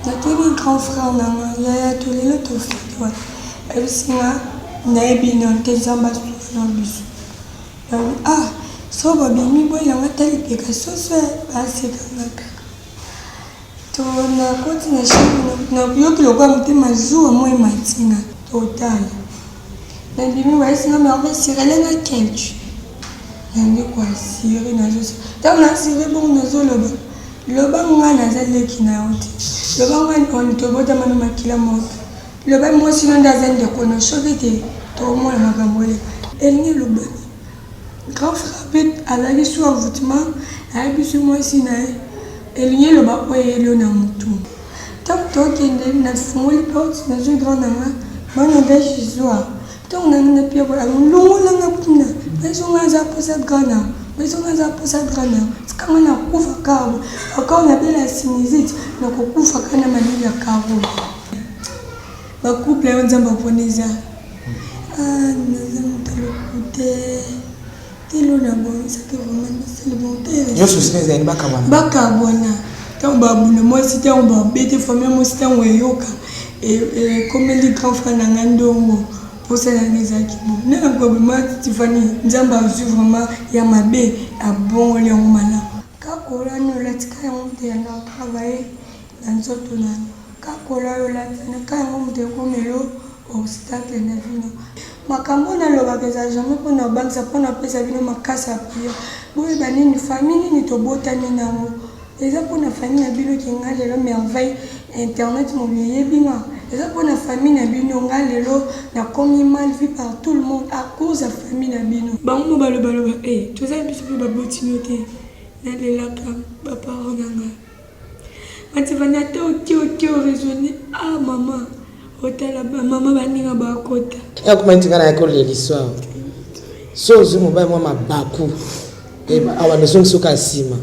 Natuni grand frère na nga, yaya to lelo tofandi wapi? Ayebisi nga nayebi nanu te Nzambe asunga na biso. Nalobi ah soki babimi boyela nga ata lipeka soso eh baseka nga kaka. To nakoti na chambre nayoki lokola motema zuwa moko emati nga totala. Nabimi bayebisi nga Merveille sirele nga ketch. Nande ko assurer nazo tango na assurer bongo nazoloba loba nga naza leki na yo te loba nga on tobotama na makila moko te loba mwasi no nde aza ndeko na soki te tokomona makambo eleka elingi eloba grand frère pe azalaki sous envoutement ayebisi mwasi na ye elingi eloba oyo eyeli yo na mutu tango tokende nafungoli porte nazwi grand na nga bana nde zwa Tango na nga na pierre oyo longola nga kuna beso nga aza posa grana beso nga aza posa grana tika nga na kufa kaka encore na bela sinusite na kokufa kaka na malili ya karo ba couple oyo nzambe apona eza ah naza moto ya lokute Telo na bongisaki vraiment nasali bongo te. Yo souci na ezali bakabwana. Bakabwana. Ntango babunda mwasi ntango babete famille mwasi ntango eyoka ekomeli grand frère na ngai ndongo mposa na ngai ezalaki bongo nde na kobima Tiffany Nzambe azwi vraiment ya mabe abongoli yango malamu. Kakola nini olatika yango moto eyanda kotravaille na nzoto na yo kakola oyo olati wana ka yango moto ekomelo obstacle na vie no makambo oyo nalobaka eza jamais pona kobangisa pona kopesa bino makasi ya prière boyeba nini famille nini tobotami nango eza pona famille na bino ke nga lelo merveille internet mobimba eyebi nga eza pona famille na bino nga lelo nakomi mal vu par tout le monde à cause ya famille na bino bango mo baloba loba eh toza biso pe baboti no te nalelaka ba parents na nga. Mativani ata oke oke o raisonne ah maman otala ba maman baninga bakota. Ya kuma nti nga na yaki olelisa awa so ozwi mobali mwa mabaku awa nozongisi oka nsima.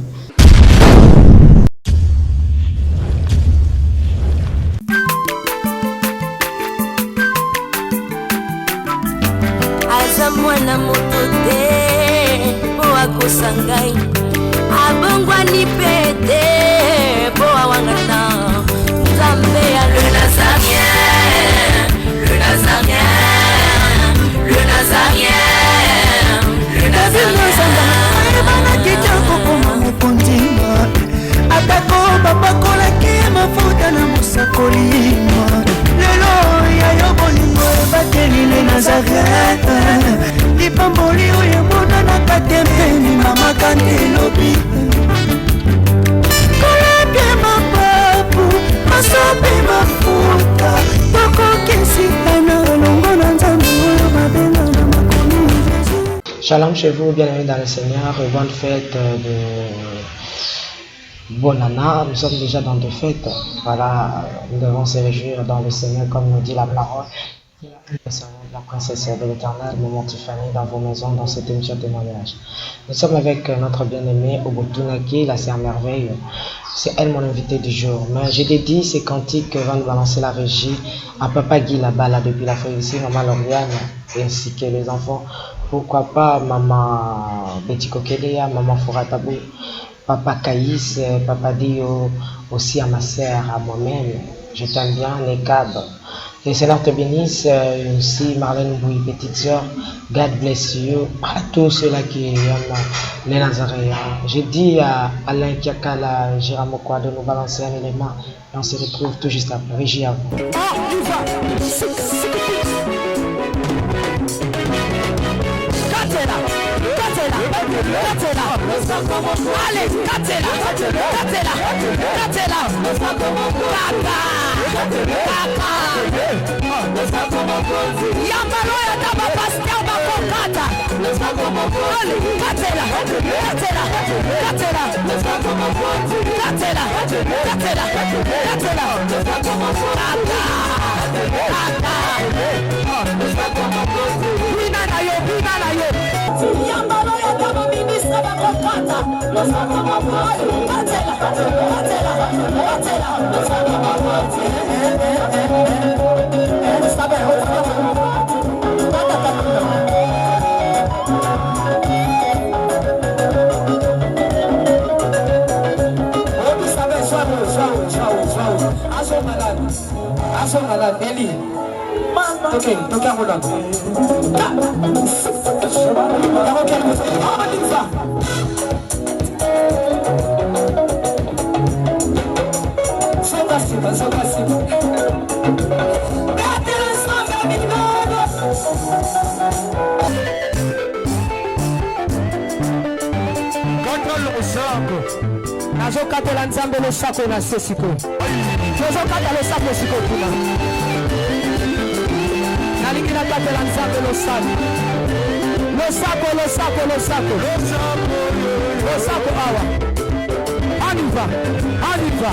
Aza mwana moto te po akosa ngai abongwani pe te po awangana nzambe ya le nazarien le nazarien le nazarien le nazarien ayebanaki te akokoma mokonzi atako bapakolaki mafuta na mosakoli lelo ya yo bolingo ebateli le nazareth lipamboli oyo emonanaka te mpe ndimamaka nde elobi kolapie mapapu masopi mafuta tokokisitana elongo na nzambe oyo babenga na makomi jesus. Shalom chez vous, bien-aimés dans le Seigneur, et bonne fête de Bonana. Nous sommes déjà dans deux fêtes. Voilà, nous devons se réjouir dans le Seigneur, comme nous dit la parole. La princesse de l'éternel, Maman Tiffany, dans vos maisons, dans cette émission témoignage. Nous sommes avec notre bien-aimée Obotunaki, la sœur merveille. C'est elle mon invitée du jour. Mais j'ai dédié ces cantiques que va nous balancer la régie à Papa Guy là-bas, là, depuis la ici, Maman Lauriane, ainsi que les enfants. Pourquoi pas Maman Betty Kokelia, Maman Fouratabou, Papa Kaïs, Papa Dio, aussi à ma sœur, à moi-même. Je t'aime bien, Nekab. Que le Seigneur te bénisse, et aussi Marlène Bouy, petite sœur. God bless you. À tous ceux-là qui aiment les Nazaréens. J'ai dit à Alain Kiakala, Gérard Mokwa de nous balancer un élément et on se retrouve tout juste après. Régie à vous. Yambalo ya taba pasteur bakokata. Katela, katela, katela, katela, katela, katela, kata, kata. Bina na yo, bina na yo. Yambalo ya taba ministre bakokata. Katela, katela, katela. Azonga nani? Azonga nani? Eli. Toke, toke yango nani? Yango kende. On y va. Zonga nsima, zonga nsima. Betela nzambe minano. Kata losako. Nazokatela Nzambe losako na se sikoyo. Tozokata losako sikoyo kuna. Nalingi nakatela Nzambe losako. Losako, losako, losako. Losako awa. On y va. On y va.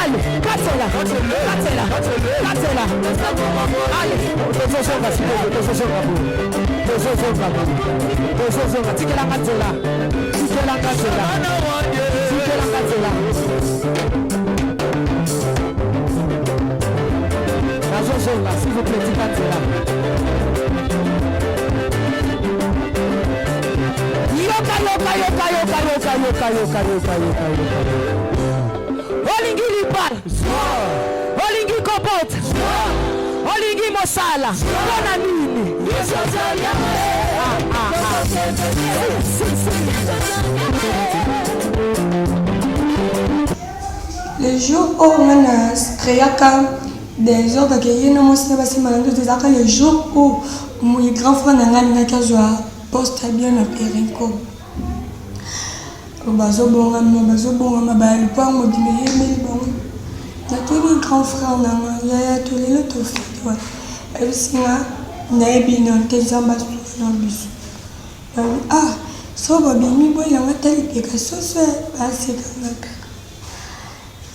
Allez, katela, katela, katela. Allez, tozozonga sikoyo, tozozonga boye. Tozozonga boye. Tozozonga, tikelanga nzela. Tikelanga nzela. Tikelanga nzela. Nazozonga, s'il vous plaît, tika nzela. Yoka, yoka, yoka, yoka, yoka, yoka, yoka, yoka, yoka, yoka. Olingi libala, olingi kobota, olingi mosala, mpona nini? Ah, ah, ah. Si, si, si. Le jour oyo nga na créaka désordre ke ye na mwasi na basimba na nzoto, ezalaka le jour où mon grand frère na ngai alingaki azwa poste ya bien na Perenco. Bazobongama, bazobongama, baya lupango dime eyembeli bango. Natuni grand frère na nga: "Yaya, to lelo tofete wana?" Ayebisi nga: "Nayebi nano te, Nzambe asuka na biso." Nabi: "Ah, so babimi boyelanga ta lipeka soso." Basekanga kaka.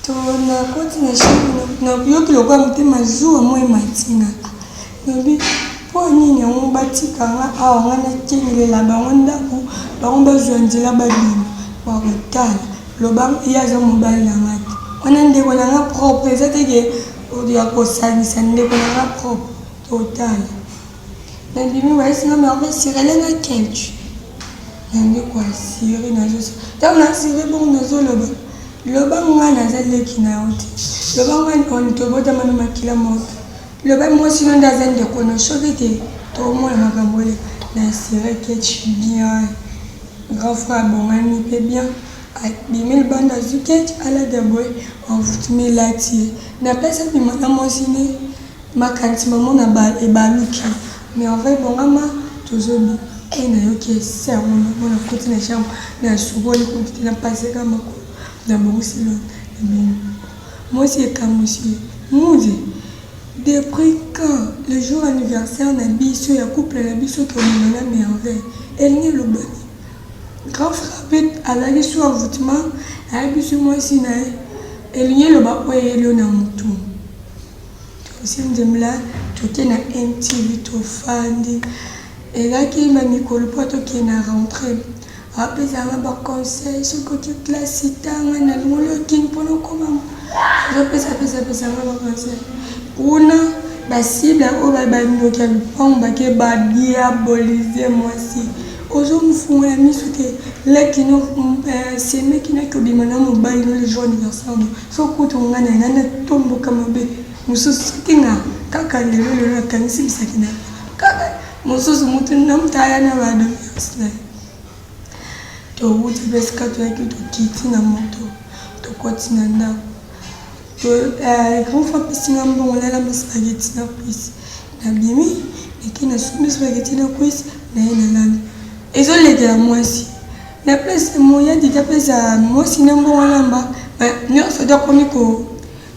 To nakoti na chambre, nayoki lokola motema zuwa mo ematinga. Nabi: "Mpo nini yango batikanga awa? Nga nakengelela bango ndako, bango bazwa nzela babima." Bakotala, loba ye aza mobali na nga te, wana ndeko na nga propre, eza teke ya kosangisa, ndeko na nga propre. Totala, nabimi, bayesinga merveille sirelenga kelche nande koassurer. Nazo ntango naassurer bongo, nazoloba: "Loba nga naza leki na yo te, loba nga tobotama na makila moko, loba mwasi no nde aza ndeko na soki te, tokomona makambo eleka." Na assurer ketch bien, grand frère abongani mpe bien, abimi libanda, azwi ketch, alata boye, envoûtement elati ye. Na place abima na mwasi ne, makanisi mamona ebaluki. Mais en vrai, bongama, tozobi e nayoki ese yango namona. Koti na chambre, nasukoli kutu te, napaseka makolo, nabongisi lo, nabimi. Mwasi ekamwisi ye: "Muze, depuis quand le jour anniversaire na biso ya couple na biso tobima na Merveille?" Elingi elobani, grand frère mpe azalaki sous envoûtement, ayebi so mwasi na ye. Elingi eloba oyo eyeli yo na motu. Tosi nzembela, toke na MTV, tofandi. Ezalaki bamikolo mpo tokende na rentrée. Apesanga baconseil: "Soki oki classe, tanga, nalongoli okini mpona okoma." Azopesapesapesanga baconseil kuna. Basible oyo bandoki ya lupango bake badiaboliser mwasi: "Ozomofungola miso te, leki no semeki naki obima na mobali no le jour anniversaire no." So kutu nga na nga natomboka mabe mosusu, soki nga kaka lelo lelo nakangisi bisaki na kaka mosusu, motu na moto aya na badoléance na ye. Towuti mpe esika toyaki, tokiti na moto, tokoti na ndako. Grand frère apesinga mbongo nalamba spaghetti na cuisse. Nabimi, nake nasombi spaghetti na cuisse, naye nalambi, ezolekela mwasi na place. Moya didi apesa mwasi na mbongo alamba nyonso te, akomi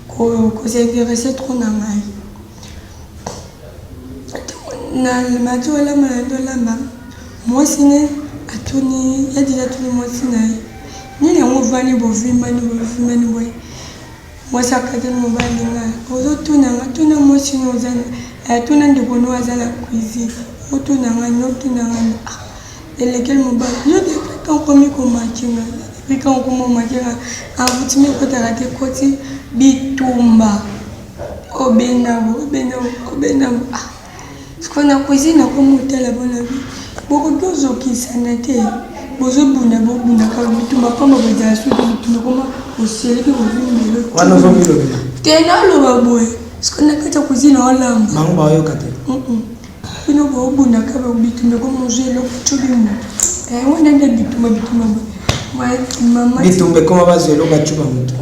kos'intéresser trop na ngai. Na mati olamba na nde olamba, mwasi ne atuni ya didi, atuni mwasi na ye: "Nini yango ovandi bovimbani bovimbani boye?" Mwasi akateli mobali: "Ngai ozotuna nga? Tuna mwasi no, oza tuna ndeko no aza na cuisine. Otuna nga nini? Otuna nga nini?" Elekeli mobali: "Yo, depuis quand okomi komakinga? Depuis quand okomi komakinga?" Envoûtement ekotaka te, ekoti bitumba, obendabo, obendabo, obendabo. Sikoyo na cuisine nakomi otala bona bi bokoki ozokisana te. Bozobunda bobunda kaka bitumba pamba bozala soki bitumba koma oseleki bozwi mbelo. Wana ozomilobela. Te naloba boye. Sikoyo na kati ya cuisine olamba. Bango bayoka te. Bino bobunda kaka bitumba ekoma ozwi eloko otyobi moto. Eh, wana nde bitumba bitumba boye. Mama bitumba ekoma bazwa eloko atyoba moto.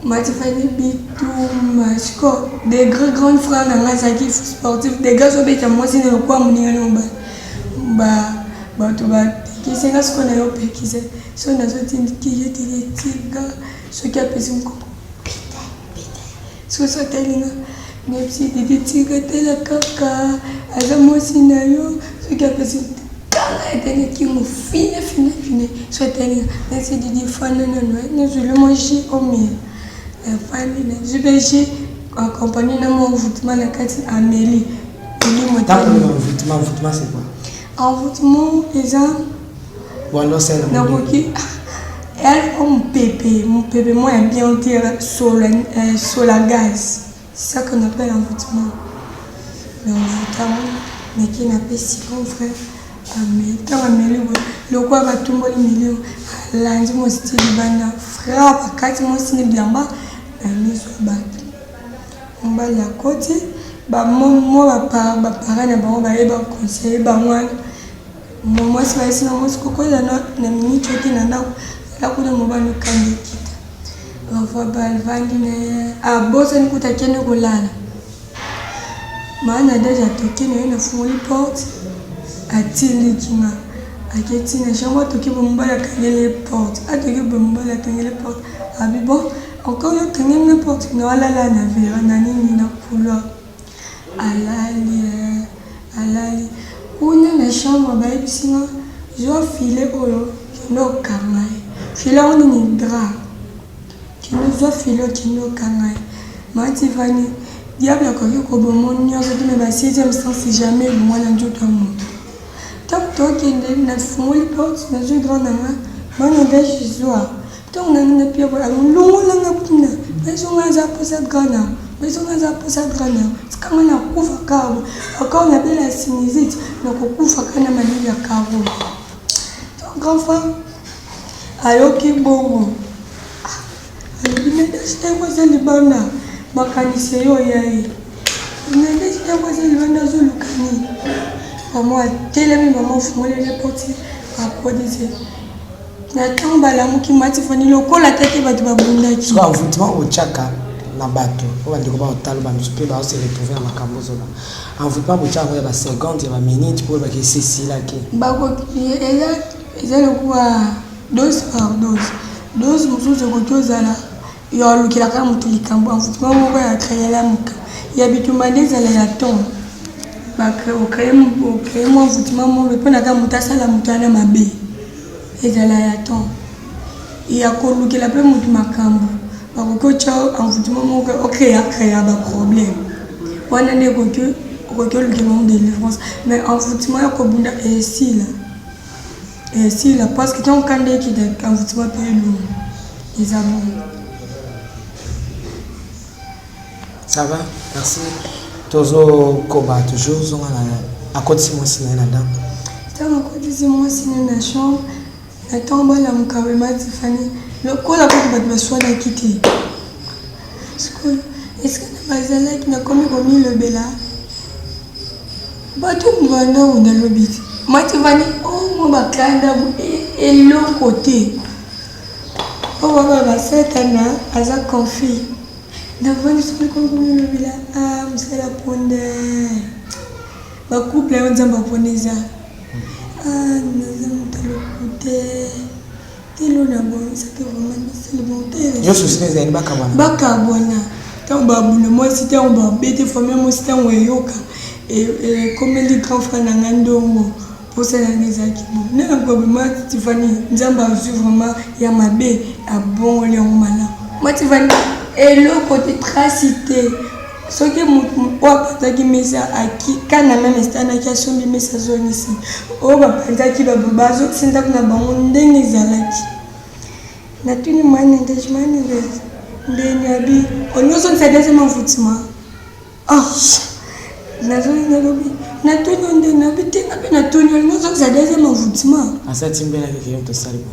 Matifani bitumba siko degre grande frère na ngai azalaki sportif degre azobeta mwasi na lokola moninga na mobali ba bato bapekisi nga siko na yo opekisa so nazotindiki ye tili tika soki apesi mokoko pita pita soki so atali nga nayebisi didi tika tala kaka aza mwasi na yo soki apesi kanga etali kingo fine fine fine so etali nga nayebisi didi fanda nano nazweli mwa jus omela nafandi nazwi mpe jus accompagne na mwa envoûtement na kati ameli elimo. Envoûtement, envoûtement, c'est quoi? Envoûtement eza nakoki eloko mopepe mopepe mwa ya bien te, sola sola gaz, c'est ça qu'on appelle envoûtement. Envoûtement nake napesi grand frère ameli. Ntango ameli boye lokola batumboli milio alandi mwasi ti libanda, frappe akati mwasi na bilamba na miso ya bato. Mobali akoti mwa baparent na bango bayeba conseiller bango wana mwasi bayesi na mwasi kokoza na miniti oyo te na ndako zala kuna mobali okangi ekita parfois bavandi na ye abosani kuta akende kolala. Maa Nadege atoki na ye nafungoli porte atindiki nga aketi na chambre atoki boye mobali akangeli ye porte atoki boye mobali akangeli ye porte abi bon encore yo okangeli nga porte na alala na vera na nini na couloir alali alali kuna na chambre bayebisi nga zwa filet oyo kende okanga ye filet yango nini drap kende zwa filet oyo kende okanga ye. Matifani diable akoki koboma nyonso te me ba sixième sens jamais elongwa na nzoto ya moto. Ntango tokende nafungoli porte nazwi grand na nga bana ndege zwa ntango na nga napia boye alongolanga kuna bezonga aza mposa grand na bezonga aza mposa grand na tikanga nakufa kaka akor nabela sinusite nakokufa kaka na malili ya karo. Donc grand frère ayoki bongo alobi nadege ntango aza libanda makanisi eyo ya ye nadege ntango aza libanda azoluka nini. Mama atelemi mama ofungoleli porte akodisi na ntango balamuki matifani lokola tete bato babundaki. Soki envoûtement otyaka na bato oyo bandeko baotala bamisu mpe baose retrouve na makambo ozoba envoûtement botyaka yango ya baseconde ya baminute mpo oyebaki esesilaki. Bakoki eza lokola dose par dose. Dose mosusu ekoki ozala ya olukelaka moto likambo envoûtement moko ya créela moka ya bitumba nde ezala ya ton ocrée mwa envoûtement moko mpona kaka moto asala moto wana mabe ezala ya ton ya kolukela mpe moto makambo bakoki otya envoûtement moko ocréa créa baproblème wana nde ekoki okoki olukela ngo délivrance. Mais envoûtement ya kobunda esila esila parce que ntango kanda ekita envoûtement mpe elongo eza bongo. Ça va, merci. Tozokoba toujours zonga na akotisi mwasi na ye na ndako. Ntango akotisi mwasi na ye na chambre na ntango balamuka wema tifani lokola kutu bato baswanaki te. Sikoyo esika na bazalaki nakomi komilobela bato banda nalobi te matifani o mwa bakanda eloko te oyo baba basatana aza conflit. Navandi soki nakomi komilobela a mosala ponde bacouple oyo nzambe apona eza naza moto alokute te lo na bongisaki vraiment nasali bon te. Nyonso sina ezali bakabwana. Bakabwana ntango babunda mwasi ntango babete famille mwasi ntango eyoka ekomeli grand frère na ngai ndongo mposa na ngai ezalaki bon nde na problema Tifani nzambe azwi vraiment ya mabe abongoli yango malamu. Matifani eloko te trace te soki moto oyo apanzaki mesa akika na meme estanaki asombi mesa azongisi oyo bapanzaki bazongisi ndako na bango ndenge ezalaki. Natuni mwana ndenge mwana ndenge abi onyozongisa deuxième envoûtement. Ah, nazongi nalobi Natuni yo nde nabi te nga mpe natuni yo olingi ozongisa deuxième envoûtement. Asa timbelaki ke yo moto osali bo.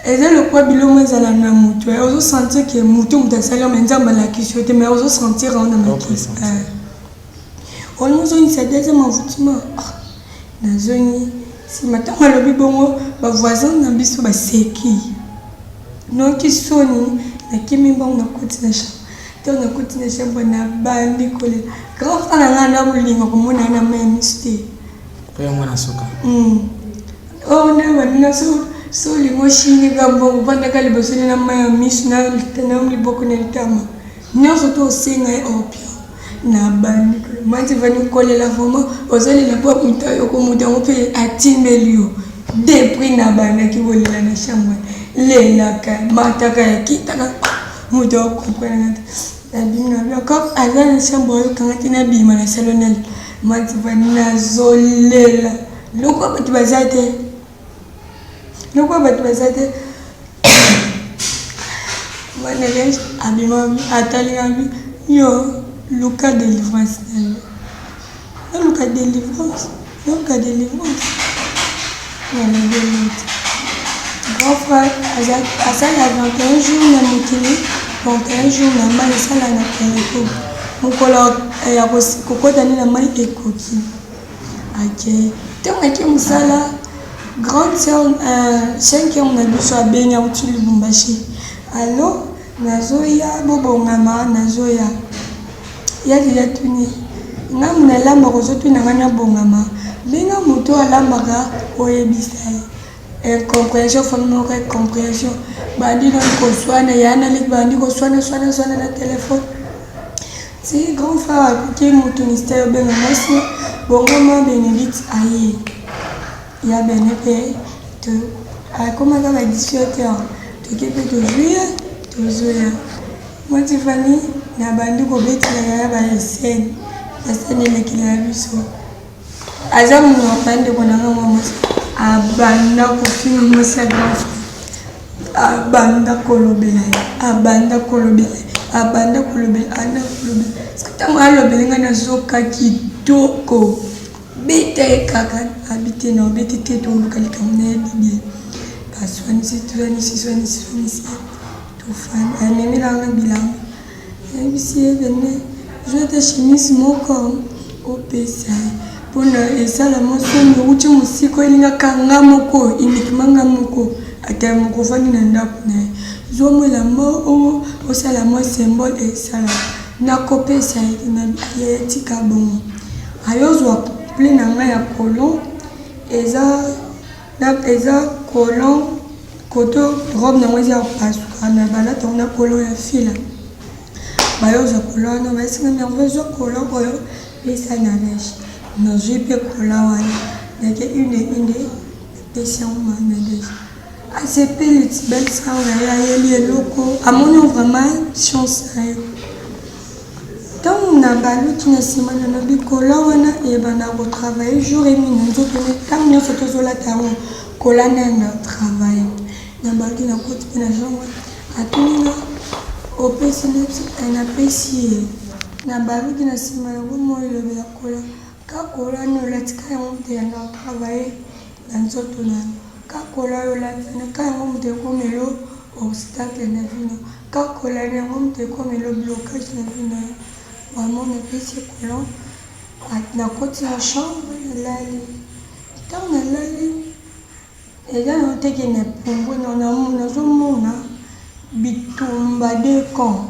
Eza lokola biloko ezala na moto eh, ozo sentir ke moto moto asali yo mais Nzambe alakisi yo te mais ozo sentir yango na makila. Eh. Olingi ozongisa deuxième envoûtement. Ah, nazongi nsima ntango alobi bongo ba voisin na biso baseki. Noki soni nakimi mbangu nakoti na chambre. Ntango nakoti na chambre nabandi kolela. Grand frère na ngai na bolingo komona ye na mai ya miso te. Po ya mwana suka. Oyo nde baninga so so olingi oshinika mbongo ofandaka liboso nde na mai ya miso na na liboko na litama nyonso to osenga ye opio na bandi manti vani kolela vraiment ozolela mpo moto ayoko moto yango mpe atimbeli yo depuis na bandaki kolela na chambre lelaka mataka ya kitaka moto akokomprendre te nabimi na bino comme aza na chambre ayokanga te nabima na salonel manti vani nazolela Lokola bato baza te, lokola bato baza te, Manelege abima atali nga abi yo luka delivrance na yo. Naluka delivrance, naluka delivrance. Nalobi eloko te. Grand frère asala 21 jours na mokili, 21 jours na mayi asala na Pereco. Mokolo ya kokota nde na mayi ekoki. Ake ntango ake mosala grande sœur cinquième na biso abengi auti Lubumbashi allo nazoya bobongama nazoya ya deja tuni nga nalambaka ozotuna nga nabongama benga moto oyo alambaka oyebisa ye incomprehension famille moko incomprehension bandi nanu koswana ya na leki bandi koswana swana swana na telefone Ti grand frère akoki mutu mystère obenga mwasi bongama Benedicte aye ya bene pe to akomaka ba 17 heures toke pe tozui ye tozoya mwa Tiffany na bandi kobetela yaya ba scène ba scène elekela biso Aza munoko ya ndeko na nga mwa mwasi abanda kofinga mwasi ya grand frère abanda kolobela ye abanda kolobela ye abanda kolobela abanda kolobela soki ntango alobeli nga nazoka kitoko beta ye kaka abi te na obeti te toluka likambo na ye bibie baswanisi swanisi swanisi swanisi tofandi amemelaka nga bilamba Nayebisi ye bene zwa ata chemise moko opesa ye mpona esala mwa soni owuti mosika oyeli nga kaka nga moko uniquement nga moko ata ye moko ofandi na ndako na ye zwa mwa elamba osala mwa symbole esala nakopesa ye te yaya tika bongo ayozwa couple na ngai ya colon eza eza colon koto robe nango eza ya kopasuka me balata yango na colon ya fila bayozwa colon wana bayesi nga merveille zwa colon oyo pesa na neige nazwi mpe colon wana nake une une napesi yango ma na neige asepeli ti belle sœur na ye ayeli eloko amoni vraiment chance na ye ntango nabaluki na nsima nalobi kola wana ebanda kotravaille jour et nuit na nzoto ne ntango nyonso tozolata yango kola nde na travaille nabaluki nakoti mpe na chambre atuni nga opesi napesi ye nabaluki na nsima yango moi elobela kola ka kola wana olati ka yango moto eyanda kotravaille na nzoto na yo ka kola oyo olati wana ka yango moto ekomelo obstacle na vie na yo ka kola yango moto ekomelo blocage na vie na yo vraiment napesi ye colon nakoti na chambre nalali ntango nalali eza nango te ke na pumbwe nazomona bitumba de camp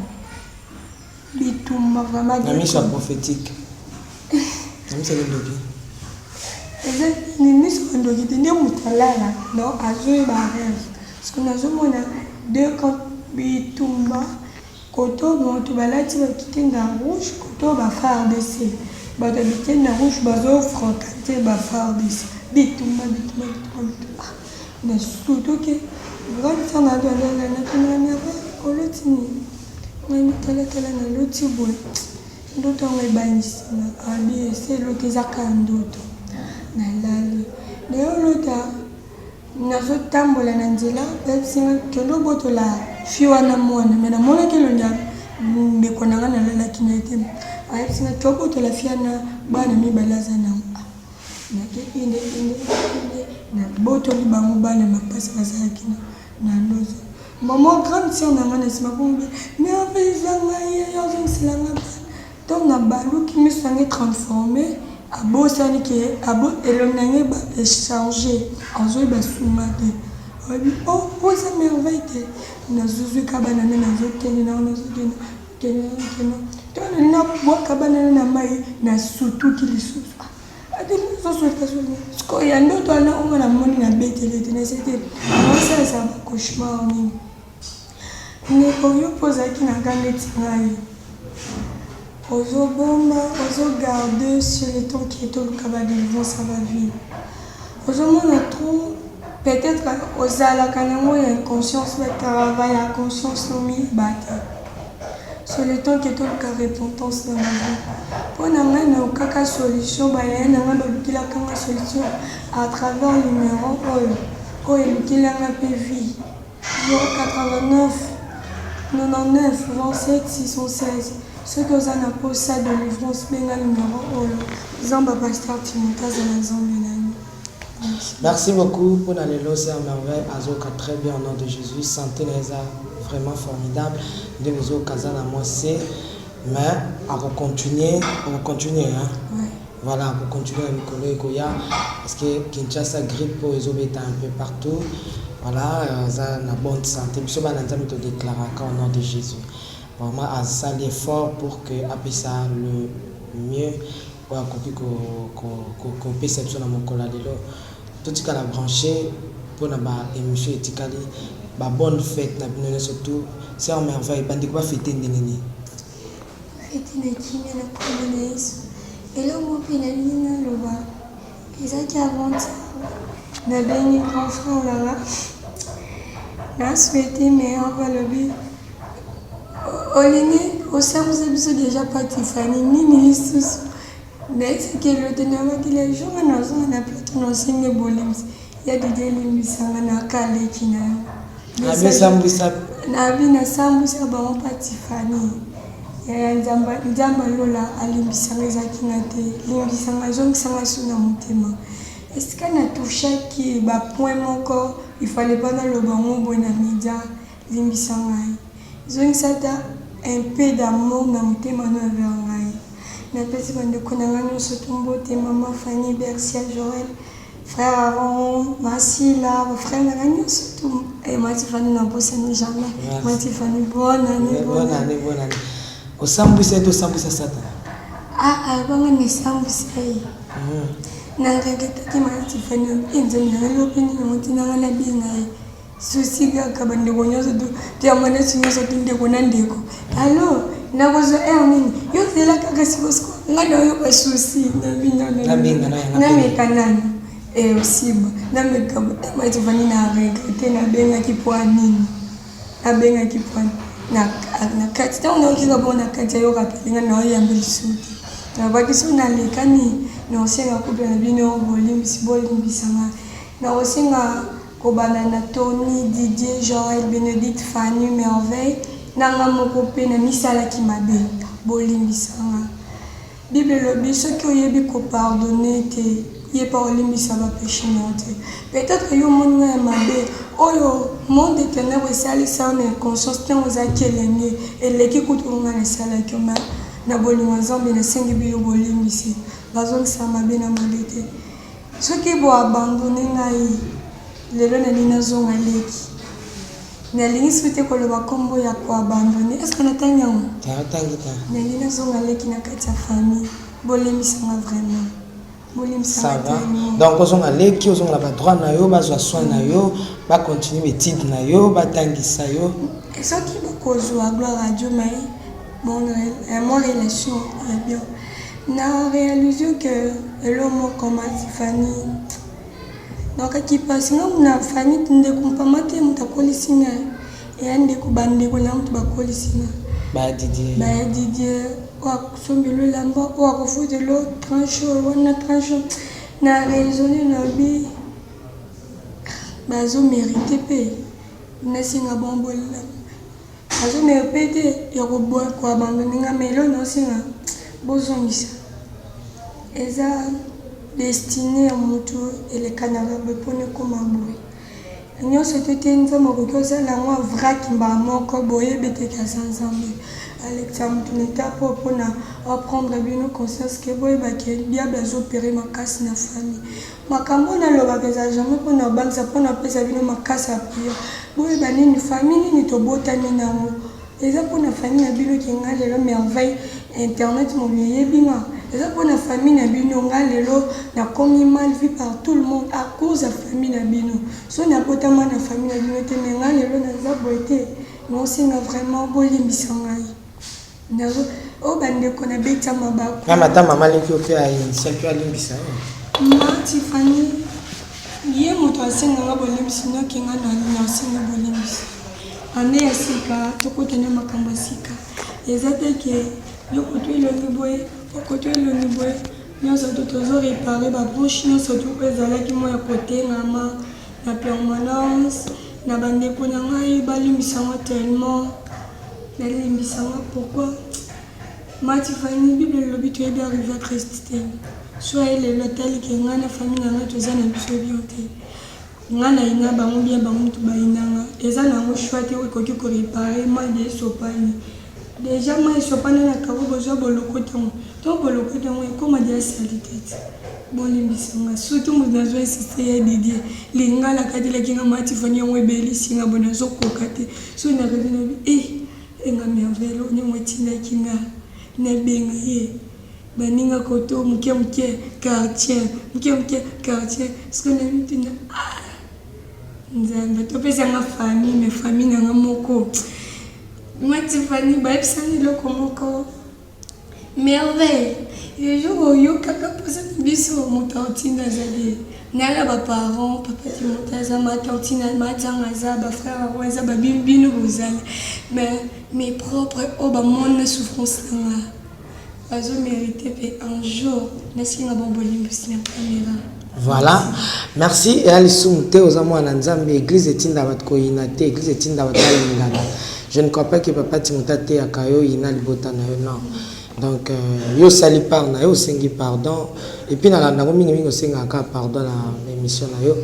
bitumba vraiment na miso ya prophétique na miso ya kindoki eza ni miso ya ndoki te nde moto alala non azoyeba rêve parce que nazomona deux camp bitumba koto bato balati bakitenda rouge koto ba FARDC bato ya bitenda rouge bazofréquente ba FARDC bitumba bitumba bitumba bitumba na surtout ke grande sœur na natunaka merveille oloti nini ngai talatala naloti boye ndoto yango ebangisi nga abi ese eloti eza kaka ndoto nalali naye olota nazotambola na nzela bayebisi nga kende obotola fi wana mwana me namonaki elongi ya ndeko na nga nalalaki na ye te. Ayebisi nga tobotola fia na bana mibale aza nango. Ah, nake inde inde inde nabotoli bango bana mapasi bazalaki na ndozo. Maman grande sœur na nga na nsima bongo merveille eza ngai ye azongisela nga bana. Ntango nabaluki miso na ngai transforme abosani ke elongi na ngai echange azoyeba sunga te. Alobi oh oza merveille te. Nazozwika bana nde nazokende nango nazokende. Kende kende to na bwaka bana na mai na sutuki lisusu ati nazosuta suta sikoyo ya ndoto wana onga namoni na beteli ete na sete naosalisa ba cauchemar nini ndeko yo mpo ozalaki na nga neti ngai ozobomba ozogarde sur le temps qui est oluka ba délivrance ya bavie ozomona trop peut-être ozalaka nango ya inconscience batravail ya conscience nomiyeba te. Sur le temps que toluka repentance na ba vie. Mpo na ngai nalukaka solution, ba yaya na ngai balukelaka ngai solution à travers numero oyo, oyo elukela ngai mpe vie. 089 99 27 616 soki oza na posa delivrance benga numero oyo. Nzambe ya pasteur Timothee azala Nzambe na yo. Merci. Merci beaucoup pona lelo sœur merveille azoka très bien au nom de Jesus sante naye eza vraiment formidable nde bozoyoka aza na mwa se mais ako continuer oko continuer hein Ouais. voilà ako continuer na mikolo ekoya parce que Kinshasa grippe oyo ezobeta un peu partout voilà aza na bonne santé biso bana Nzambe to declaraka au nom de Jesus vraiment asali effort pour que apesa le mieux oyo akoki kopesa biso na mokolo ya lelo. Totikala branche pona ba emission etikali. Ba bonne fete na bino nionso tout. Sœur Merveille, bandeko ba fete ndenge nini? Ba fete na kimia na kombo na Yesu. Eloko moko pe nalingi naloba ezalaki avant hier nabengi grand frère na nga na souhaite meilleur vœu alobi Olingi osambwisa biso dejà pa Tiffany nini lisusu nayebisaki ye te nalobaki le jour nga nazonga na plateau nasengi yo bolimbisi ya Didier limbisa nga naka leki na yo nabi nasambwisa bango pa Tiffany yaya nzambe alola alimbisa nga ezalaki nga te limbisa nga azongisa nga su na motema esika na touchaki ba point moko il fallait pas naloba ngo boye na media Limbisa ngai. Zongisa ata un peu d'amour na motema no envers ngai. Napesi ba ndeko na ngai nionso tout mbote, maman Fanny, Bercia, Joël, frère Aaron, ma Sila, ba frères na ngai nionso tout. Et ma Tiffany nabosani jamais. Ma Tiffany bonne année, bonne année. Bonne année. Osambwisa ye to osambwisa Satana? Ah, ah, bongo nasambwisa ye. Na regrettaki ma Tiffany, eh Nzambe na ngai, lobi nini yango ntina ngai nabenga ye. Souci kaka ba ndeko nionso tu tuyamba neti nionso tu ndeko na ndeko allo nakozwa heure nini yo zela kaka sikosiko nga nayoka souci nameka nanu eh osiba nameka matifani na regrete nabengaki poa nini nabengaki poa na kati ntango nayoki kaka bongo na kati ayoka pelinga naoyamba lisusu te nalobaki soki nalekani naosenga couple na bino bolimbisi bolimbisa nga nakosenga Kobanda na Tony, Didier, Joël, Benedicte, Fanny, Merveille na nga moko pe na misalaki mabe. Bolimbisa nga. Bible elobi soki oyebi ko pardonner te, ye pe akolimbisa ba peches na yo te. Peut-etre yo omoni nga ya mabe oyo monde de tenèbres esalisa yo na inconscience tango ozalaki elenge, eleki kutu oyo nga nasalaki yo mais na bolingo ya Nzambe nasengi bino bolimbisi. Bazongisaka mabe na mabe te. Soki bo abandonne ngai lelo nalingi nazonga leki nalingi soki te koloba kombo ya ko abandonne est ce que natangi yango nalingi nazonga leki na kati ya famille bolimbisa nga vraiment bolimbisa nga tellement donc ozonga leki ozonga na ba droit na yo bazwa soin na yo ba continuer ba étude na yo batangisa yo soki bokozwa gloire à Dieu mais Mon mon relation ya bien na realise que eloko moko ma Tiffany nakokaki pasi nga na famille ndeko mpama te moto akolisi nga eya ndeko ba ndeko na moto bakolisi nga ba Didier ba Didier oyo akosombela elamba oyo akofutela tranche oyo wana tranche oyo na raisonne na bi bazo merite mpe nasenga bango bolela Azo merite te ya ko abandonne nga mais eloko nazo senga Bozongisa. Eza destine ya mutu elekanaka boye pona ekoma boye. Nionso te te Nzambe akoki kosala yango en vrac mbala moko boyebi te ke aza Nzambe. Alekisa mutu na etape oyo pona a prendre bino conscience ke boyeba ke diable azo operer makasi na famille. Makambo oyo nalobaka ezala jamais pona kobangisa pona kopesa bino makasi ya prière. Boyeba nini famille nini tobotami nango. Eza pona famille na bino ke nga lelo merveille internet mobimba eyebi nga eza pona famille na bino nga lelo na komi mal vue par tout le monde à cause ya famille na bino soki na botama na famille na bino te mais nga lelo naza boye te nao senga vraiment bolimbisa ngai nazo oyo ba ndeko na beta mabaku. Meme ata mama leki yo pe a initiaki yo alimbisa yo. Ma Tiffany ye mutu asenga nga bolimbisi noki nga na sengi bolimbisi. Annee ya sika tokota na makambo ya sika eza te ke yo koto elongi boye okoto elongi boye nionso tout tozo reparer ba branche nionso tout oyo ezalaki mua ya kotengama na permanence na ba ndeko na ngai balimbisa nga tellement balimbisa nga pourquoi ma Tiffany bible elobi toyebi arrive ya Christ te soit ye lelo atali ke ngai na famille na ngai toza na biso bien te Nga na yina bango bien bango mutu ba yina nga eza nango choix te ekoki ko reparer mayi de esopani dejà mayi esopana na carreau bozua bolokota yango tango bolokoti yango ekoma dejà salite ti bolimbisa nga surtout mutu nazo insiste ye Didier lingala akatelaki nga ma Tiffany yango ebelisi nga boye nazo koka te soki na reve na bi eh enga merveille eloko nini yango etindaki nga na benga ye Baninga koto muke muke quartier muke muke quartier sikoyo na mituna ah nzambe topesa nga famille mais famille na nga moko ma Tiffany bayebisa nga eloko moko merveille le jour oyokaka mposa na biso moto aotinda azali nala ba parents papa Timothée aza ma tantine matanga aza ba frère yango aza ba bino bozali mais mes propres oyo bamona souffrance na nga Bazo merite pe un jour nasenga bango bolimbisi na camera. Voilà merci eya lisumu te oza mwana nzambe eglise etinda bato koyina te eglise etinda bato balingana je ne crois pas que papa timothée ateyaka yo yina libota na yo non donc euh, yo osali part na yo osengi pardon et puis nalanda yango mingimingi osengaka kaka pardon na émission na yo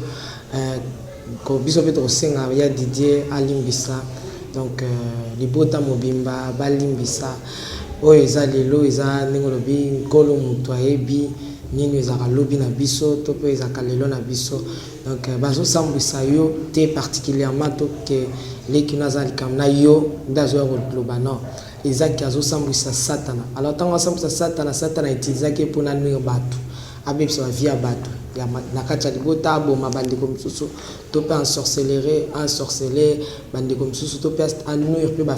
euh, biso mpe tokosenga ya didier alimbisa donc euh, libota mobimba balimbisa oyo eza lelo eza ndenge olobi nkolo moto ayebi nini ezalaka lobi na biso to mpe ezalaka lelo na biso donc euh, bazosambwisa yo te particulièrement to ke leki no aza likambo na yo nde azoya koloba non eza ke azosambwisa satana alors ntango asambwisa satana satana utilisaki ye mpona nuire bato abebisa ba vie ya batu ya na kati ya libota aboma ba ndeko misusu to pe ensorcelere ensorceler ba ndeko misusu to pe a nuire pe ba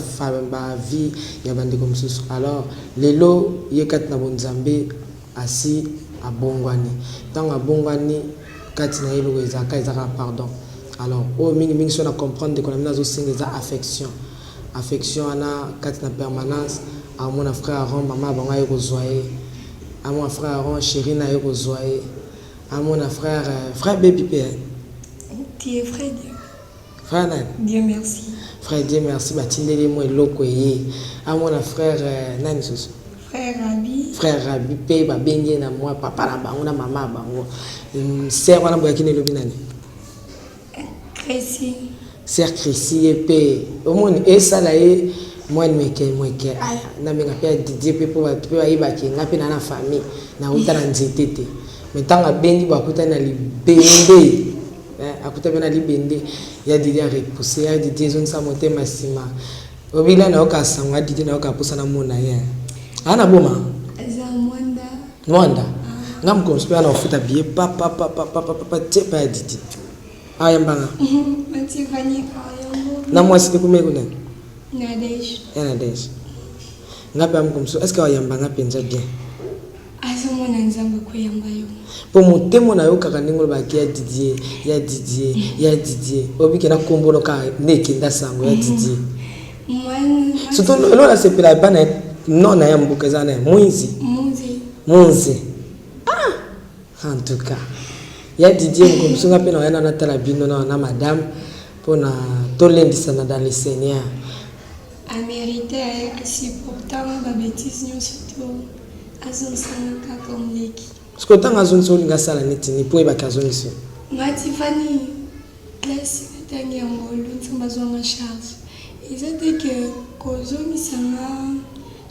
ba vie ya ba ndeko misusu alors lelo ye kati na bonzambe asi abongwani tango abongwani kati na ye eloko ezalaka eza kaka pardon alors oyo mingi mingi soki na comprendre ndeko na bino azosenga eza affection affection wana kati na permanence amona frère Aaron mama bango aye kozwa ye Amona frère Aaron cherie na ye kozua ye amona frère frère baby pe hein. Tie frère Dieu. Frère nani? Dieu merci. Frère Dieu merci batindeli ye mwa eloko eye amona frère nani susu? Frère Rabbi. Frère Rabbi pe babengi ye na mwa papa na bango na mama ya bango. Sœur wana boyaki na elobi nani? Chrissy. Sœur Chrissy ye pe omoni esala ye mwa nweke nweke aya namenga pe ya Didier pe po bato pe bayeba ke nga pe na na famille nauta na nzete te mais ntango abengi bo akutani na libende eh, akutani pe na libende ya Didier arepousse ya Didier ezongisa motema nsima obila nayoka sango ya Didier nayoka mposa namona ye aa na boma Eza Mwanda. Mwanda nga mokolo mosusu mpe na kofuta billet papapapapapapa tie pa ya Didi ayamba nga na mwasi te kumeki kuna Nadège ya Nadège nga mpe mokolo mosusu est ce que ayamba nga mpenza bien azomona nzambe koyamba yo mpo motema nayokaka ndenge olobaki ya Didier ya Didier ya Didier obike na kombo no kaka nde ekenda sango ya Didier surtout eloko nasepela epa na non na ya mboka eza na mwinzi munzi ah en tout cas ya Didier mokomosu nga mpe na oyana natala bino na na madame mpona tolendisana dans le Seigneur amérité asupportanga babétise nyonso to. Azongisa nga kaka moleki. Sikoyo ntango azongisa olinga asala neti nini mpo oyebaki azongisi yo? Nga Tiffany, classe natangi ya ngolu, Nzambe azwa nga charge. Eza te que kozongisa nga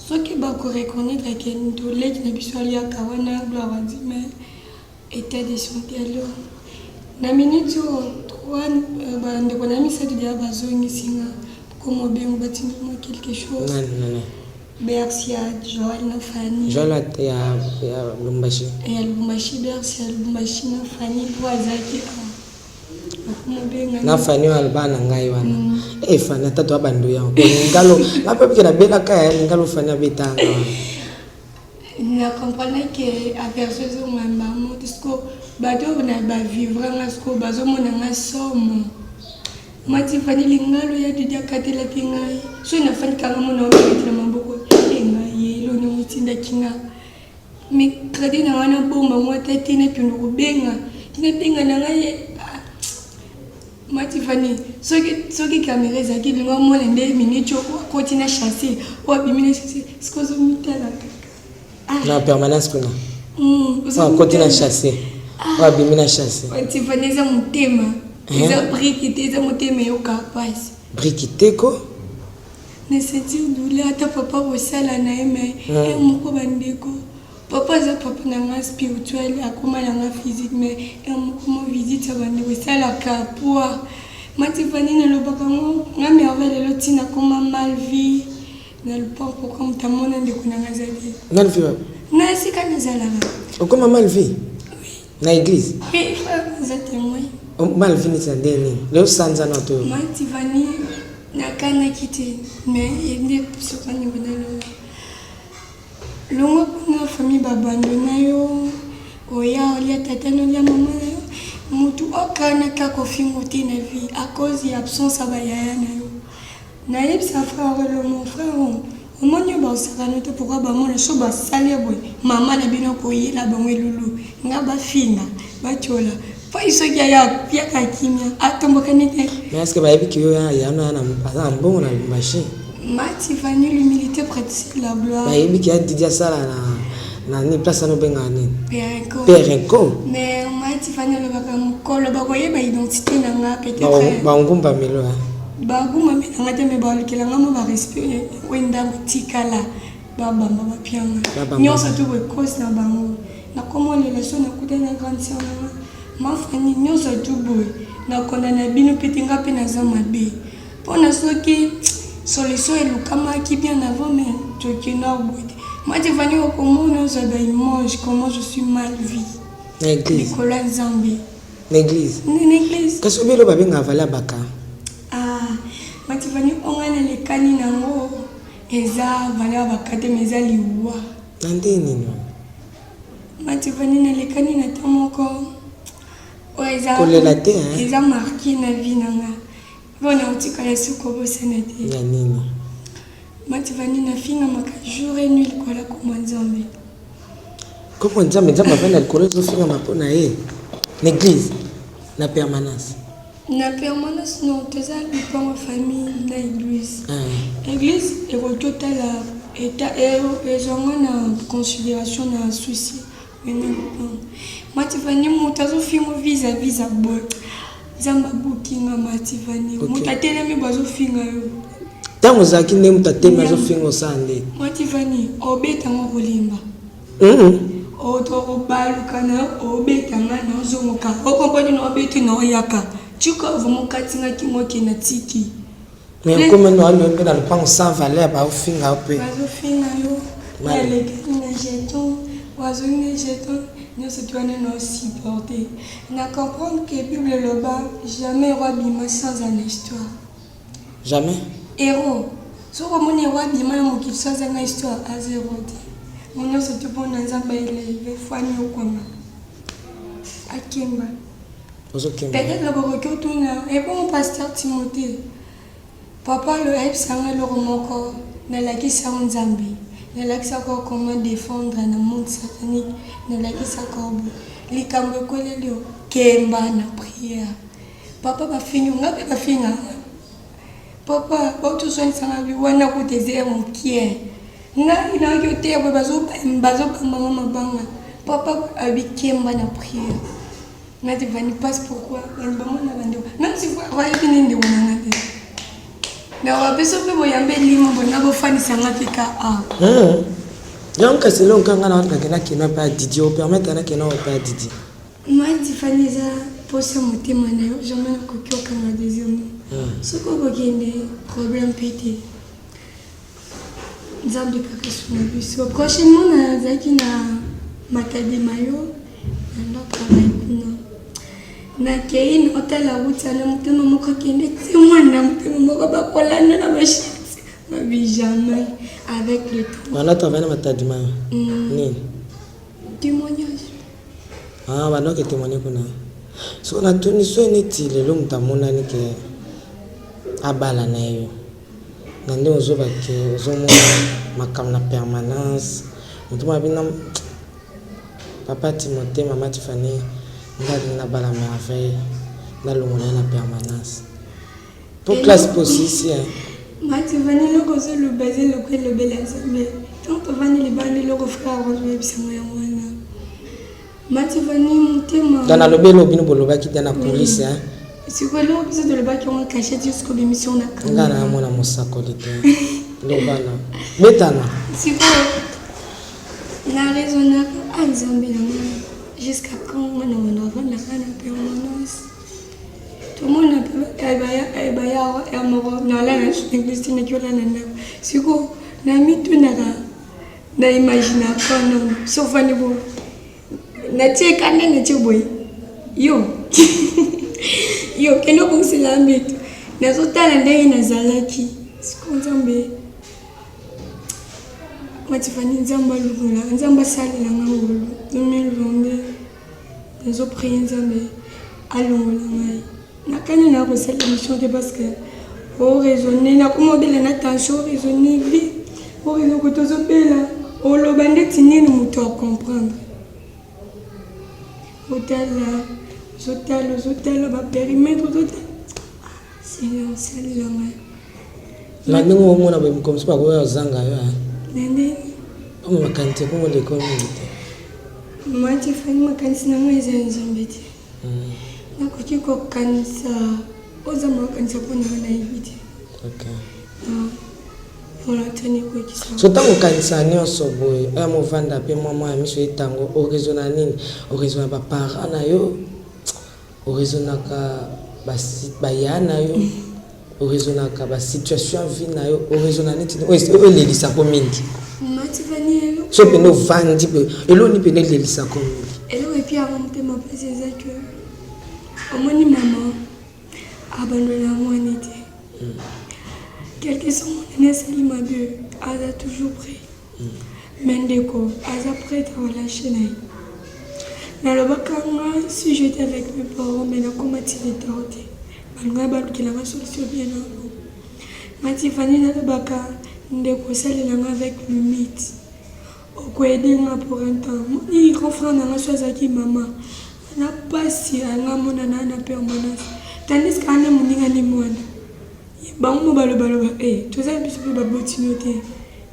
soki bako reconnaitre que leki na biso aliaka wana gloire à Dieu mais Etat de sante alors na minute oyo trois ba ndeko na misatu deja bazongisi nga comme obengo batindi mwa quelque chose. Nani nani? Bercy ya Joël na Fanny. Joël ya ya Lubumbashi. Ya Lubumbashi Bercy ya Lubumbashi na Fanny po azalaki awa. Bakomobenga na Fanny oyo aloba na ngai wana. Mm. Eh Fanny ata to abando yango. Lingalo nga pe bikela belaka ya lingalo Fanny abetanga wana. Na comprendre que aversion ezonga mbala moko te sikoyo bato oyo na ba vivra nga sikoyo bazomona nga somo matifani lingalo ya didi akatelaki ngai soki nafandi kanga mona obeti na maboko e ngai ye eloni yango etindaki nga mais credit na ngai nabomba ngo ata te nakende kobenga nabenga na ngai ye ah, matifani soki soki kamera ezalaki linga omona nde minute oyo akoti na chasse oyo abimi na chasse sikoyo ozomitala kaka na permanence kuna oyo akoti na chasse oyo abimi na chasse. Matifani eza motema eza briki te, eza motema eyoka mpasi. Briki te ko. Na sentir douleur ata papa kosala na ye mais ye moko bandeko Papa aza papa na nga spirituel akoma na nga physique mais heure moko mwa visite ya bandeko esalaka poids ma Tiffany nalobaka ngo nga merveille lelo ti nakoma mal vie na lupango pourquoi moto amona ndeko na nga aza te. Mal vie wapi? Na esika nazalaka. Okoma mal vie? Oui. Na église? Oui, frère aza témoin. Mal vie neti na ndenge nini? Lelo sanza na to. Ma Tiffany nakanaki te mais ye nde sokani naloba. Longwa kuna famille ba abandonna yo oya olia tata no olia maman na yo mutu okana kaka ofingo te na vie à cause ya absence ya ba yaya na yo nayebisa frère elo mon frère omoni yo bakosakana te pourquoi bamona so basali boye mama na bino akoyela bango elulu nga bafinga batiola pai soki aya yaka kimia atomboka nete. Mais est ce que bayebi ke yo ya na aza na mbongo na Lubumbashi? Mati Fanny, l'humilité précède la gloire. Bayebi ke ya Didi asala na na nini place wana obengaka nini? Perenco. Perenco. Mais Mati Fanny alobaka mokolo bakoyeba identité na nga peut-être. Bangumba melo hein. Bagumba melo na nga te mais balukela nga mo ba respect oyo ndambo etikala. Babamba bapianga nyonso tu boye cause na bango nakoma olela so nakutani na grande sœur na nga ma Fanny nyonso tu boye na condamna bino pe te nga pe naza mabe pona soki solution elukamaki bien avant mais tokenda boye te ma Tiffany okomona ozwa ba image comment je suis mal vie na église likolo ya Nzambe na église na église kasi obelo babengaka vale abaka ah ma Tiffany onga nalekani nango Eza valeur bakate mais eza liwa. Na ndenge nini wana? Ma Tiffany nalekani na temps moko oyo eza Kolela te hein? Eza marque na vie na nga. Po na otikala su kobosana te. Ya nini? Ma Tiffany nafingamaka jour et nuit likolo ya kombo ya Nzambe. Kombo ya Nzambe, Nzambe avanda likolo ezofingama po na ye? Na eglise? Na permanence? Na permanence non toza lupango ya famille na eglise. Eglise ekoki otala eta ezwa nga na consideration na souci mais na lupango. Ma Tiffany mutu azo finga vis à vis ya boye Nzambe abuki nga ma Tiffany mutu atelemi boye azo finga yo. Tango ozalaki nde mutu atelemi azo finga osala nde? Ma Tiffany obeta nga okolemba. Obaluka na yo obeta nga na ozongoka o comprendre na obeti na oyaka tika vraiment okati nga kingo ke na tiki. Mais okoma na wana mpe na lopango sans valeur baofinga yo mpe. Bazofinga yo balekani na jeton bazongi na jeton nyonso ti wana na osupporte na comprendre que bible eloba jamais roi abima sans un histoire. Jamais. Hero soki omoni hero abima na mokili so azanga histoire aza hero te ngo nionso tout pona nzambe a eleve faut aniokwama akemba Ozokemba. peut-être bokoki otuna ebongo pasteur Timothée papa alo ayebisa nga eloko moko nalakisa yango nzambe nalakisaka yo comment defendre na monde satanique nalakisaka yo boye likambo ekweleli yo kemba na prière Papa ba fingi nga pe ba finga nga papa bauti oswanisa nga bi wana kutu eza ya mukie. Ngai nayoki oteya boye bazobamba nga mabanga. Papa abi kemba na prière. Nga te vani passe pourquoi bani bamona bandeko même si bayebi nde ndeko na nga te na bapesa mpe boyamba elimo bolinga bofandisa nga te ka a yango kasi eloko nga na nakenda kino epai ya Didi opermettre nakenda epai ya Didi. Ma Tiffany eza posa motema na yo jamais nakoki okanga désir no soki okokende problème mpe te. Nzambe kaka sunga biso. Prochainement nazalaki na Matadi Mayo na ndako travail kuna. Nakei naotala route yana motema moko akende ti mwana motema moko bakolanda na bashiti babi jamais avec le temps. Wana travail na Matadi Mayo. Nini? Témoignage. Ah, bandoki témoigner kuna. So natuni so neti lelo moto amonani ke abala na yo. Na ndenge ozoba ke ozomona makambo na permanence moto moko abina papa Timothée mama Tiffany nga alingi nabala merveille nalongola ye na permanence po classe mpe osilisi hein. Ma Tiffany eloko ozoloba eza eloko elobela Nzambe ntango tovandi libanda eloko frère azoyebisa nga yango wana Ma Tiffany motema. Donc nalobi eloko bino bolobaki te na coulisse hein. Sikoyo eloko biso tolobaki yango cachette jusqu'au bimisi yango na camera. Nga na mona mosakoli te. Lobana. Betana. Sikoyo na raisonnaka a Nzambe na ngai jusqu'à quand nga na banda avandaka na permanence tomona mpe baya ya moko nalala église te naki olala na ndako sikoyo namitunaka Na imaginaka nanu so ofandi bo natie kanda natie boye yo yo kende obongisela mbeto nazotala ndenge nazalaki siko nzambe matifani nzambe alongola nzambe asalela nga ngolu 2022 nazoprie nzambe alongola ngai Nakani na kosala emission te parce que o raisonner nakoma obela na tension o raisonner vie o raisonner kote ozobela oloba ndeti nini moto a comprendre otala ozotala ozotala ba périmètre ozotala ah, seigneur osalela ngai na ndenge omona boye mokomi soki bakoya ozanga yo na ndenge omo makanisi ekongo leko mingi te matifani makanisi na ngai eza ya nzambe te Nakoki kokanisa oyo Nzambe akokanisa mpo na ngai nayebi te. Volonté na ekokisa. So ntango okanisa nyonso boye oya movanda mpe mwa mwa ya miso etango oraisonna nini? Oraisonna ba parents na yo? Oraisonnaka baya na yo? Oraisonnaka ba situation ya vie na yo? Oraisonna neti oyo elelisako mingi? So mpenza ovandi mpe eloko nini mpenza elelisako mingi? Eloko epiaka motema mpasi eza ke omoni mama abandona mwana te quelque soit mwana asali mabe aza toujours prêt mais ndeko aza prêt à relâcher na ye. Nalobaka nga si j'étais avec mes parents mais nakoma ti letao te balingaki balukela nga solution bien avant. Nga Tiffany nalobaka ndeko osalela nga avec limite oko aider nga pour un temps moni grand frère na nga so azalaki mama na pasi anga amona na na permanence tandis que ana moninga ni mwana bango mo baloba loba eh toza biso pe baboti no te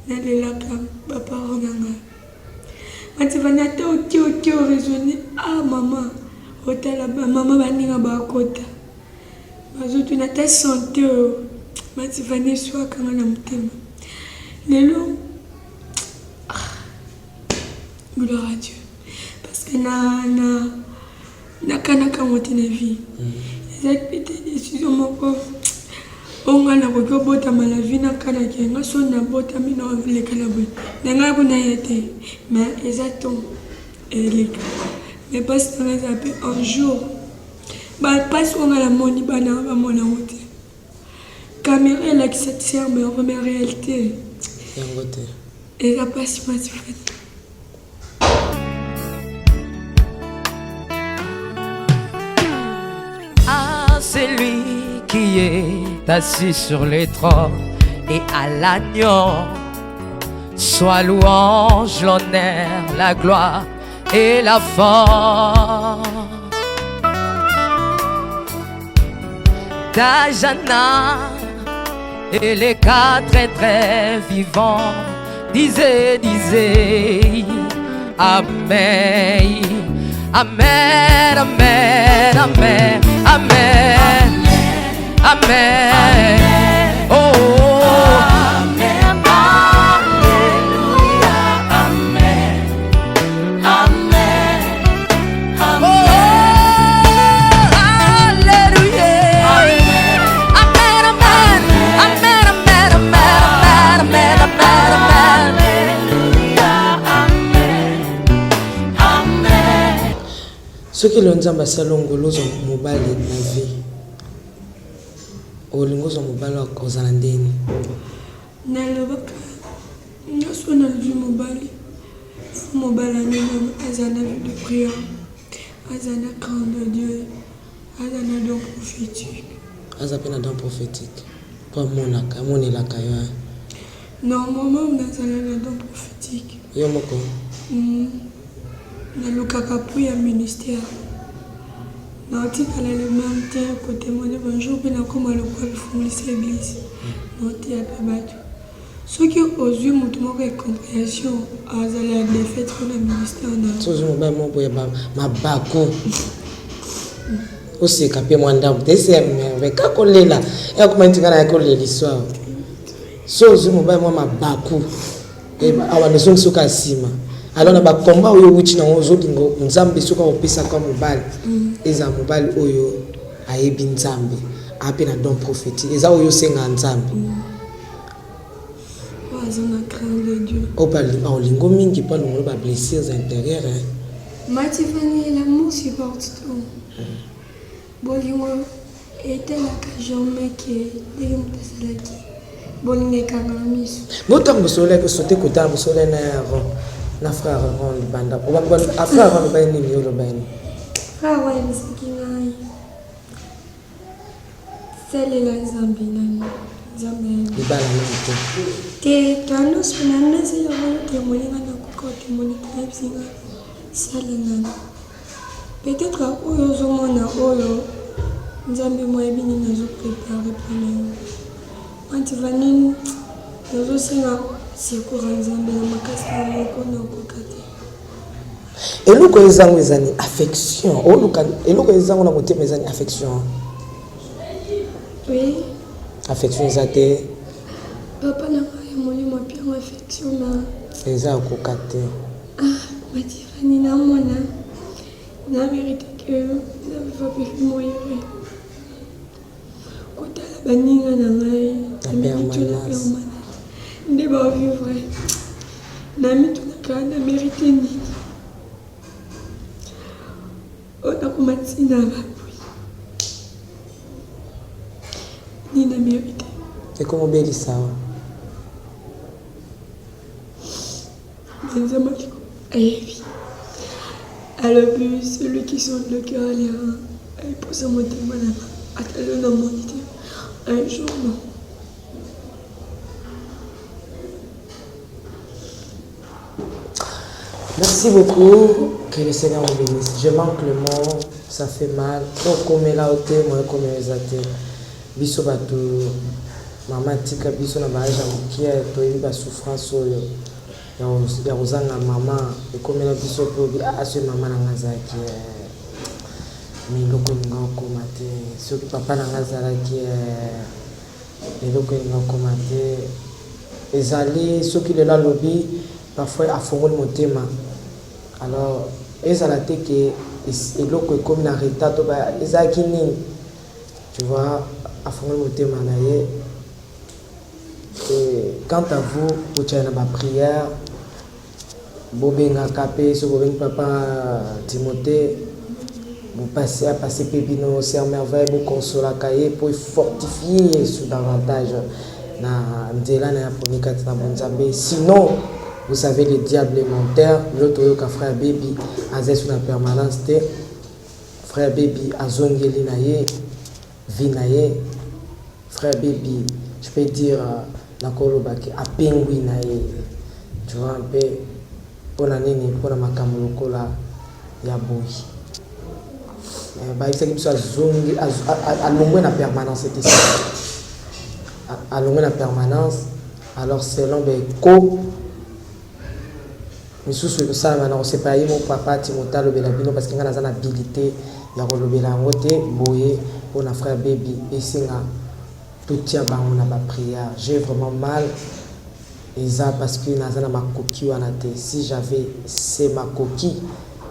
nalelaka ba parents na nga Mativani ata oke oke o raisonner ah mama otala ba mama baninga bakota bazotuna ata sante oyo Mativani eswaka nga na motema lelo ah, gloire à Dieu parce que na na nakanaka yango te na vie ezalaki mpe te décision moko oyo ngai nakoki obotama na vie nakanaki nga so nabotami naleka na boye na ngai kuna ye te mais eza temps eleka mais mpasi na ngai eza mpe un jour bapasi oyo ngai namoni bana bamona yango te caméra elakisa terme yango mais réalité yango te eza mpasi mpasi fati. À celui qui est assis sur les trônes et à l'agneau, soit louange, l'honneur, la gloire et la force. Dajana et les quatre êtres vivants. Disez, disez, Amen. Amen, Amen, Amen, Amen. Amen. Oh, oh. Amen. Alléluia. Amen. Amen. Oh, Alléluia. Amen, amen. Amen, amen, amen, amen, amen, amen. Alléluia. Amen. Amen. Soki lelo Nzambe asali yo ngolu ozwa mobali na vie, olingi ozwa mobali oyo akozala ndenge nini? Nalobaka nga soki nazwi mobali faut mobali ango azala na vie de prière, azala na crainte de Dieu, azala na don prophetique. Aza pe na don prophetique po amonaka, amonelaka yo hein? Normalement nazala na don prophetique. Yo moko? Nalukaka appui ya ministère. Naotikala le meme te ko temoigner ba jour pe nakoma lokola lifungolisa eglise. Naoteya pe batu. Soki ozui mutu moko ya comprehension azala defaite pona ministère na yo. Soki ozui mobali moko boye ya mabaku oseka pe mwa ndambu te c'est merveille kaka kolela ekoma neti nga nayaki kolela histoire. Soki ozui mobali mwa mabaku awa nazongisi yo kaka sima alors na ba combat oyo owuti nango ozolinga nzambe soki akopesaka yo mobali ezala mobali oyo ayebi nzambe aza pe na don prophetique eza oyo osengaka nzambe. Oyo aza na crainte de Dieu. Oyo pe akolinga yo mingi po alongola yo ba blessures interieures hein. Ma Tiffany l'amour supporte tout bolingo etalaka jamais que ndenge moto asalaki bolingo ekangaka miso. Bo tango bosololaki osote kotala bosololaki na ya Aaron na frère Aaron libanda frère Aaron alobaki nini yo olobaki nini? Frère Aaron ayebisaki ngai Salela Nzambe nanu Nzambe ayebi. Libala nanu te. Te tonos na mesa ya wana témoigner nga nakoka ko témoigner te ayebisi nga sala nanu peut-être oyo ozomona oyo Nzambe mo ayebi nini azo prepare mpona yo antivanine nazosenga secours ya Nzambe na makasi na moko nakoka te. Eloko ezango eza ni affection oluka eloko ezango na motema eza ni affection. Oui. Affection eza te. Papa na ngai ya molimo apianga affection na. Eza ya koka te. Ah, Matifani na mona na mérite que na viva pe moyere. Kotala baninga na ngai na permanence nde ba vivre na mitunaka na merite nini oyo nakoma ntina bapui nini na merite ekoma obelisa yo Mais Nzambe ayebi alobi celui qui sonde le cœur et les reins ayeposa motema na nga ata lelo namoni te un jour non. Merci beaucoup. Que le Seigneur vous bénisse. Je manque le mot, ça fait mal. Okomela yo te, moyen okomela eza te. Biso bato Mama atika biso na ba age ya mukie toyebi ba souffrance oyo ya kozanga mama ekomela biso pe obi ah soki mama na nga azalaki eh mais eloko elinga okoma te soki papa na nga azalaki eh eloko elinga okoma te ezali soki lelo alobi parfois afongoli motema alors ezala te ke eloko ekomi na retard to ezalaki nini Tu vois, afongoli motema na ye. Et quant à vous, botia na ba prières, bobengaka pe soki bobengi papa Timothée, bopase apase pe bino sœur Merveille, bokonsolaka ye po fortifier ye sous davantage na nzela na ya poni kati na bonzambe. Sinon, vous savez le diable est menteur. Lelo toyoka frère Baby aza sous na permanence te. Frère baby azongeli na ye vie na ye frère baby je peux dire nakoloba ke apengui na ye tu vois un peu pona nini pona makambo lokola ya boye bayebisaki biso azongi alongwe na permanence ete alongwe na permanence alors selon ba echos. Misusu ekosalama na kosepela ye moko papa Timothée alobela bino parce que nga naza na habilite ya kolobela yango te boye pona frère Baby esenga totia bango na ba prière. J'ai vraiment mal eza parce que naza na makoki wana te si j'avais ces makoki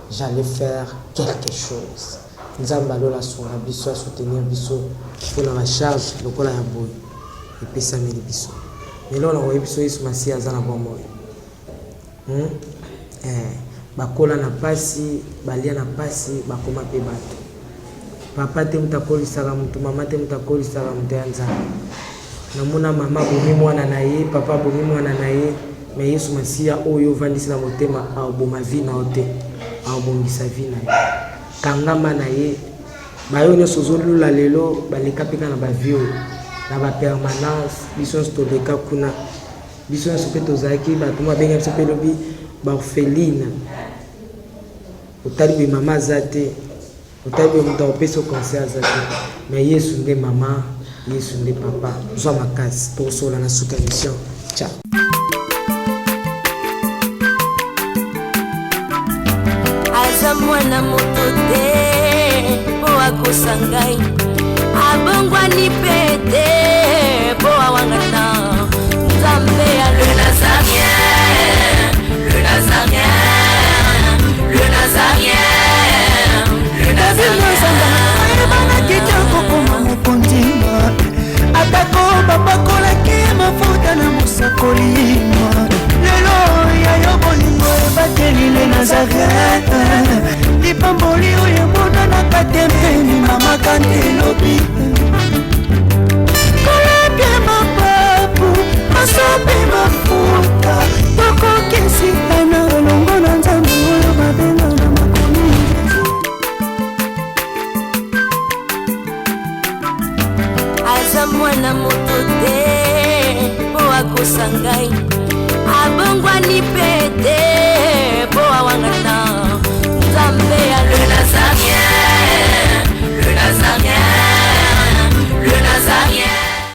j'allais faire quelque chose. Nzambe ya lola asunga biso a soutenir biso pona ba charge lokola ya boye epesameli biso. Mais eloko nakoyebi biso Yesu Masiya aza na bomoi. Hum eh bakola na pasi balia na pasi bakoma pe batu. Papa te mutu akolisaka mutu mama te mutu akolisaka mutu ya Nzambe. Namona mama abomi mwana na ye papa abomi mwana na ye mais Yesu Masiya oyo ovandisi na motema akoboma vie na yo te akobongisa vie na yo. Kangama na ye bayo nyonso ozolula lelo baleka pe kaka na ba vie oyo na ba permanence biso nyonso toleka kuna. Biso nyonso mpe tozalaki bato moko babenga biso mpe lobi ba orpheline. Otali boye mama aza te, otali boye moto akopesa yo conseil aza te, mais Yesu nde mama, Yesu nde papa. Zwa makasi, tokosolola na suka emission. Ciao. Aza mwana moto te mpo akosa ngai, abongwani mpe te mpo awangana Nzambe ya le Nazarien, le Nazarien, le Nazarien, le Nazarien. Ayebanaki te kokoma mokonzi, atako bapakolaki mafuta na mosakoli. Lelo ya yo bolingo ebateli le Nazareth, lipamboli oyo emonanaka te mpeni mama kante elobi kolapia mapapu masopi mafuta tokokisitana elongo na Nzambe oyo babenga na makomi. Aza mwana moto te mpo akosa ngai, abongwani mpe